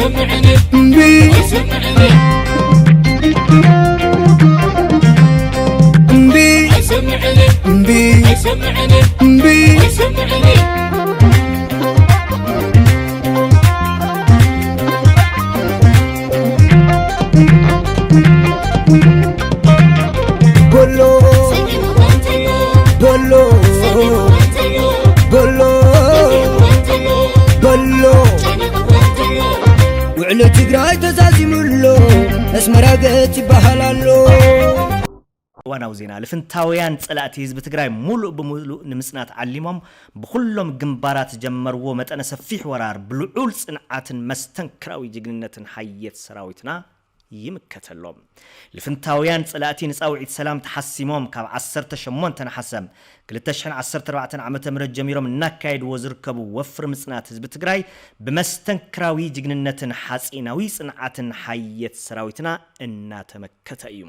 እምቢ እምቢ እምቢ እምቢ በሎ በሎ በሎ በሎ ውዕሎ ትግራይ ተዛዚሙ ኣሎ። ኣስመራ ገጽ ይበሃል ኣሎ። እዋናዊ ዜና። ልፍንታውያን ጸላእቲ ህዝቢ ትግራይ ሙሉእ ብሙሉእ ንምጽናት ዓሊሞም ብኹሎም ግንባራት ዝጀመርዎ መጠነ ሰፊሕ ወራር ብልዑል ጽንዓትን መስተንክራዊ ጅግንነትን ሓየት ሰራዊትና ይምከተሎም። ልፍንታውያን ጸላእቲ ንጻውዒት ሰላም ተሓሲሞም ካብ ዓሰርተ ሸሞንተ ነሓሰ ክልተ ሽሕን ዓሰርተ ኣርባዕተን ዓመተ ምህረት ጀሚሮም እናካየድዎ ዝርከቡ ወፍሪ ምጽናት ህዝቢ ትግራይ ብመስተንክራዊ ጅግንነትን ሓጺናዊ ጽንዓትን ሓየት ሰራዊትና እናተመከተ እዩ።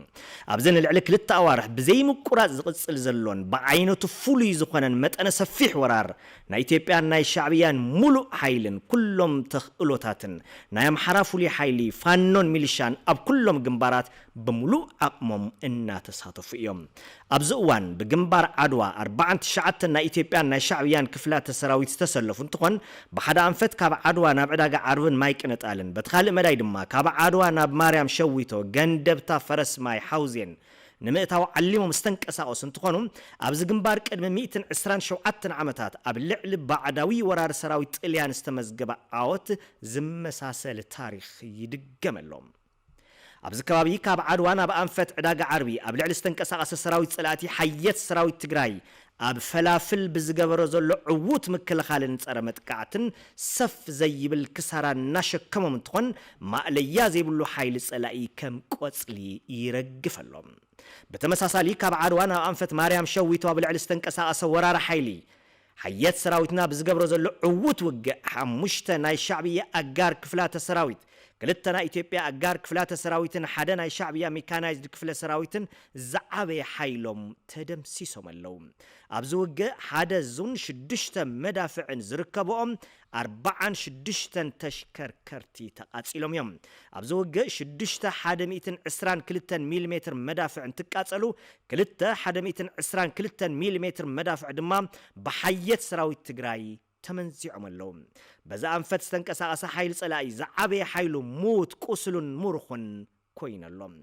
ኣብዚ ንልዕሊ ክልተ ኣዋርሕ ብዘይምቁራጽ ዝቕጽል ዘሎን ብዓይነቱ ፍሉይ ዝኾነን መጠነ ሰፊሕ ወራር ናይ ኢትዮጵያን ናይ ሻዕብያን ሙሉእ ሓይልን ኩሎም ተኽእሎታትን ናይ ኣምሓራ ፍሉይ ሓይሊ ፋኖን ሚሊሻን ኣብ ኩሎም ግንባራት ብምሉእ ዓቕሞም እናተሳተፉ እዮም። ኣብዚ እዋን ብግንባር ዓድዋ ኣርባዓን ትሽዓተን ናይ ኢትዮጵያን ናይ ሻዕብያን ክፍላተ ሰራዊት ዝተሰለፉ እንትኾን ብሓደ ኣንፈት ካብ ዓድዋ ናብ ዕዳጋ ዓርብን ማይ ቅነጣልን በቲ ካልእ መዳይ ድማ ካብ ዓድዋ ናብ ማርያም ሸዊቶ ገንደብታ ፈረስ ማይ ሓውዜን ንምእታው ዓሊሞም ዝተንቀሳቐሱ እንትኾኑ ኣብዚ ግንባር ቅድሚ ሚእትን ዕስራን ሸውዓተን ዓመታት ኣብ ልዕሊ ባዕዳዊ ወራሪ ሰራዊት ጥልያን ዝተመዝገበ ዓወት ዝመሳሰል ታሪኽ ይድገመሎም። ኣብዚ ከባቢ ካብ ዓድዋ ናብ ኣንፈት ዕዳጋ ዓርቢ ኣብ ልዕሊ ዝተንቀሳቐሰ ሰራዊት ጸላእቲ ሓየት ሰራዊት ትግራይ ኣብ ፈላፍል ብዝገበሮ ዘሎ ዕዉት ምክልኻልን ጸረ መጥቃዕትን ሰፍ ዘይብል ክሳራ እናሸከሞም እንትኾን ማእለያ ዘይብሉ ሓይሊ ጸላኢ ከም ቆጽሊ ይረግፈሎም። ብተመሳሳሊ ካብ ዓድዋ ናብ ኣንፈት ማርያም ሸዊቶ ኣብ ልዕሊ ዝተንቀሳቐሰ ወራሪ ሓይሊ ሓየት ሰራዊትና ብዝገብሮ ዘሎ ዕዉት ውግእ ሓሙሽተ ናይ ሻዕብያ ኣጋር ክፍላተ ሰራዊት ክልተ ናይ ኢትዮጵያ ኣጋር ክፍላተ ሰራዊትን ሓደ ናይ ሻዕብያ ሜካናይዝድ ክፍለ ሰራዊትን ዝዓበየ ሓይሎም ተደምሲሶም ኣለዉ። ኣብዚ ውግእ ሓደ ዙን ሽዱሽተ መዳፍዕን ዝርከብኦም ኣርባዓን ሽዱሽተን ተሽከርከርቲ ተቓጺሎም እዮም። ኣብዚ ውግእ ሽዱሽተ ሓደ ሚእትን ዕስራን ክልተን ሚሊሜትር መዳፍዕ እንትቃጸሉ ክልተ ሓደ ሚእትን ዕስራን ክልተን ሚሊሜትር መዳፍዕ ድማ ብሓየት ሰራዊት ትግራይ ተመንዚዖም ኣለዉ። በዚ ኣንፈት ዝተንቀሳቐሰ ሓይሊ ጸላኢ ዝዓበየ ሓይሉ ምዉት ቁስሉን ምሩኹን ኮይነሎም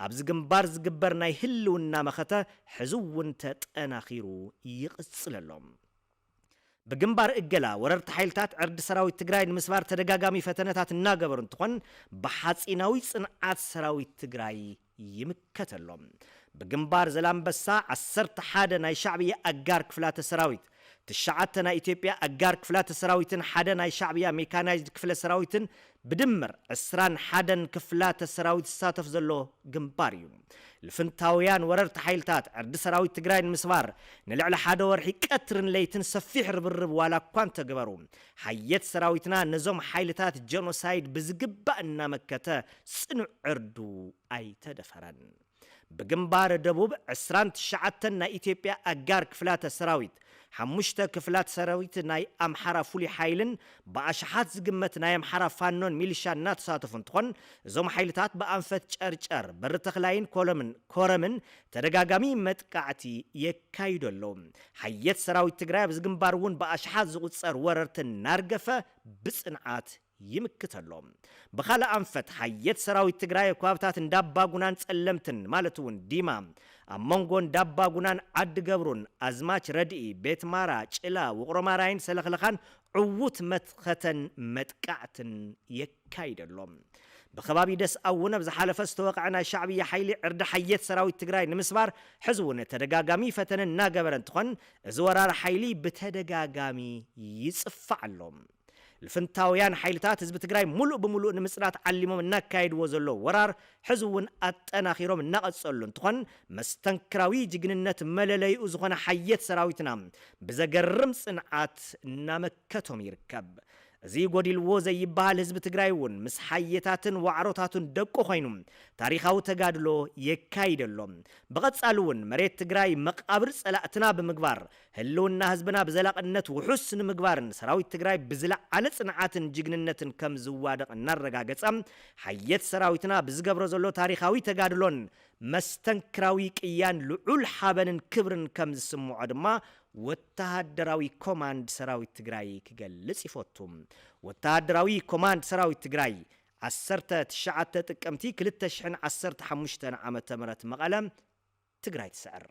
ኣብዚ ግንባር ዝግበር ናይ ህልውና መኸተ ሕዚ እውን ተጠናኺሩ ይቕጽል ኣሎ። ብግንባር እገላ ወረርቲ ሓይልታት ዕርዲ ሰራዊት ትግራይ ንምስባር ተደጋጋሚ ፈተነታት እናገበሩ እንትኾን ብሓፂናዊ ፅንዓት ሰራዊት ትግራይ ይምከተሎም። ብግንባር ዘላንበሳ ዓሰርተ ሓደ ናይ ሻዕብያ ኣጋር ክፍላተ ሰራዊት ትሽዓተ ናይ ኢትዮጵያ ኣጋር ክፍላተ ሰራዊትን ሓደ ናይ ሻዕብያ ሜካናይዝድ ክፍለ ሰራዊትን ብድምር ዕስራን ሓደን ክፍላተ ሰራዊት ዝሳተፍ ዘሎ ግንባር እዩ። ልፍንታውያን ወረርቲ ሓይልታት ዕርዲ ሰራዊት ትግራይ ንምስባር ንልዕሊ ሓደ ወርሒ ቀትርን ለይትን ሰፊሕ ርብርብ ዋላ እኳ እንተገበሩ ሓየት ሰራዊትና ነዞም ሓይልታት ጀኖሳይድ ብዝግባእ እናመከተ ፅኑዕ ዕርዱ ኣይተደፈረን። ብግንባር ደቡብ ዕስራን ትሽዓተን ናይ ኢትዮጵያ ኣጋር ክፍላተ ሰራዊት ሓሙሽተ ክፍላት ሰራዊት ናይ ኣምሓራ ፍሉይ ሓይልን ብኣሽሓት ዝግመት ናይ ኣምሓራ ፋኖን ሚሊሻ እናተሳተፉ እንትኾን እዞም ሓይልታት ብኣንፈት ጨርጨር በሪ ተኽላይን ኮለምን ኮረምን ተደጋጋሚ መጥቃዕቲ የካይዱ ኣለዉ። ሓየት ሰራዊት ትግራይ ኣብዚ ግንባር እውን ብኣሽሓት ዝቑፀር ወረርቲ እናርገፈ ብፅንዓት ይምክት ኣሎ። ብኻልእ ኣንፈት ሓየት ሰራዊት ትግራይ ኣብ ከባብታት እንዳባጉናን ጸለምትን ማለት እውን ዲማ ኣብ መንጎ እንዳባጉናን ዓዲ ገብሩን ኣዝማች ረድኢ ቤት ማራ ጭላ ውቕሮ ማራይን ሰለኽለኻን ዕዉት መትኸተን መጥቃዕትን የካይድ ኣሎ። ብከባቢ ደስ ኣውን ኣብ ዝሓለፈ ዝተወቕዐ ናይ ሻዕብያ ሓይሊ ዕርዲ ሓየት ሰራዊት ትግራይ ንምስባር ሕዚ እውን ተደጋጋሚ ፈተነ እናገበረ እንትኾን እዚ ወራር ሓይሊ ብተደጋጋሚ ይፅፋዕ ኣሎ። ልፍንታውያን ሓይልታት ህዝቢ ትግራይ ሙሉእ ብምሉእ ንምፅናት ዓሊሞም እናካየድዎ ዘሎ ወራር ሕዚ እውን ኣጠናኺሮም እናቐፀሉ እንትኾን መስተንክራዊ ጅግንነት መለለይኡ ዝኾነ ሓየት ሰራዊትና ብዘገርም ፅንዓት እናመከቶም ይርከብ። እዚ ጎዲልዎ ዘይበሃል ህዝቢ ትግራይ እውን ምስ ሓየታትን ዋዕሮታቱን ደቁ ኮይኑ ታሪኻዊ ተጋድሎ የካይድ ኣሎ። ብቐጻሊ እውን መሬት ትግራይ መቓብር ጸላእትና ብምግባር ህልውና ህዝብና ብዘላቕነት ውሑስ ንምግባርን ሰራዊት ትግራይ ብዝለዓለ ጽንዓትን ጅግንነትን ከም ዝዋደቕ እናረጋገጸ ሓየት ሰራዊትና ብዝገብሮ ዘሎ ታሪኻዊ ተጋድሎን መስተንክራዊ ቅያን ልዑል ሓበንን ክብርን ከም ዝስምዖ ድማ ወተሃደራዊ ኮማንድ ሰራዊት ትግራይ ክገልጽ ይፈቱ። ወተሃደራዊ ኮማንድ ሰራዊት ትግራይ ዓሰርተ ትሽዓተ ጥቅምቲ ክልተ ሽሕን ዓሰርተ ሓሙሽተን ዓመተ ምህረት መቐለ ትግራይ ትስዕር።